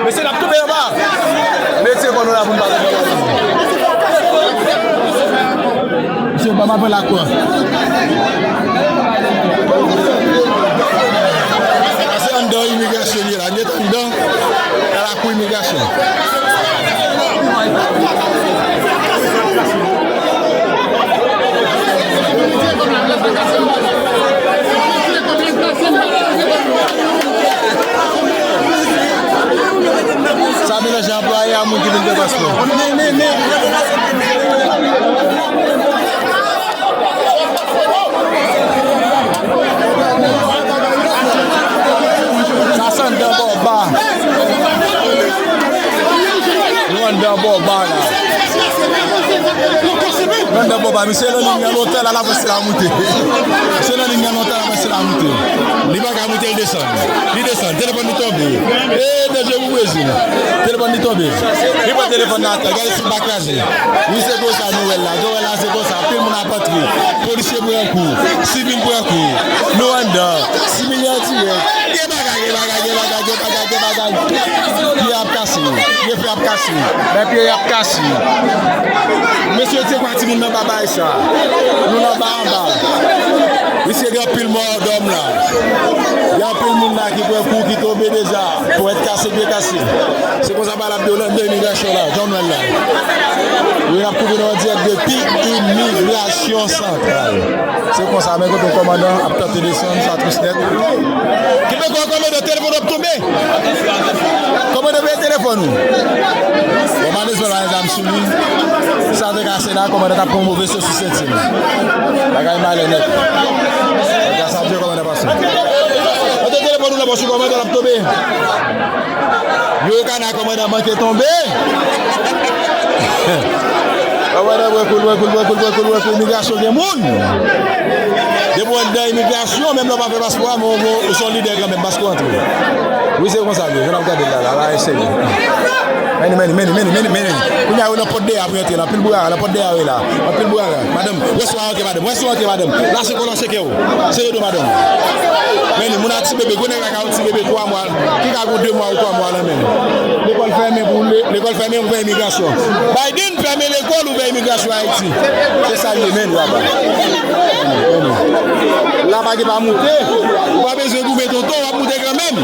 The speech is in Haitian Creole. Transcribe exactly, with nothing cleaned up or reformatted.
Mesye, n ap tonbe anba. Mesye, konn nou la pou n pa tonbe. Mesye, ba m apre lakwa. Sa se anndan imigrasyon li ye la. Li anndan nan lakou imigrasyon. Sa melanje anplwaye a moun ki vin fè paspò. Sa se anndan bòba. Nou anndan bòba la. Nou anndan bòba. Misye nan liy nan lontan la, l ap wè si l a moute. Misye nan liy nan lontan la, l ap wè si l a moute. Li pa ka moute, l desann. Li desann. Telefòn li tonbe. E, danje pou Brezil. Telefòn li tonbe. Li pran telefòn nan atè. Gade si l pa kraze. Wi, se konsa nou wè l la. Nou wè l la, se konsa. Anpil moun ap antre. Polisye pran kou. Sivil pran kou. Nou anndan. Sivil yo dirèk. Gen bagay, gen bagay, gen bagay, gen bagay, gen bagay. Pye ap kase. Pye fè ap kase. Men pye ap kase. Mesye, se kwa timoun nan pa bay sa. Nou nan ba anba. Mesye, gen anpil mò dòm la. Gen anpil moun la ki pran kou, ki tonbe deja. Ponyèt kase, pye kase. Se konsa bagay la ap dewoule anndan imigrasyon la, jan w wè l la. Wi, n ap kouvri nou an dirèk depi imigrasyon santral. Se konsa, men kote kòmandan ap tante desann, sa tris nèt. Kenbe kò w kòmandan, telefòn w ap tonbe. Kòmandan, peye telefòn ou. Bon, malezman, l pa gen zam sou li. Sa te kase la, kòmandan t ap pran move sou senti l. Bagay malè nèt. Bagay sa ap fè kòmandan pase. Mete telefòn ou nan pòch ou, kòmandan, l ap tonbe. Yo, kana kòmandan manke tonbe. Kòmandan pran kou l, pran kou l, pran kou l, pran kou l, pran kou l, imigrasyon gen moun. Depi w anndan imigrasyon, menm lè w pa fè paspò a, men w, w, w se yon lidè kanmenm, paske w antre. Wi, se konsa l ye, jan n ap gade l la, la, la, e serye. Meni, meni, meni, meni, meni, meni. Kounye a, yo nan pòt dèyè a pou yo antre la. Anpil bourara, nan pòt dèyè a yo ye la. Anpil bourara. Madanm, wè si w a antre, madanm. Wè si w a antre, madanm. Lase kò w, lase kè w. Sere do, madanm. Meni, moun a ti bebe, gwo nèg la ka yon ti bebe twa mwa, ki ka gon de mwa ou twa mwa nan men l. Lekòl fèmen pou le-, lekòl fèmen pou fè imigrasyon. Biden fèmen lekòl, ouvè imigrasyon Ayiti. Se sa l ye, meni, papa. Meni. La pa gen pa moute. Ou pa bezwen goumen tonton, w ap moute kanmenm.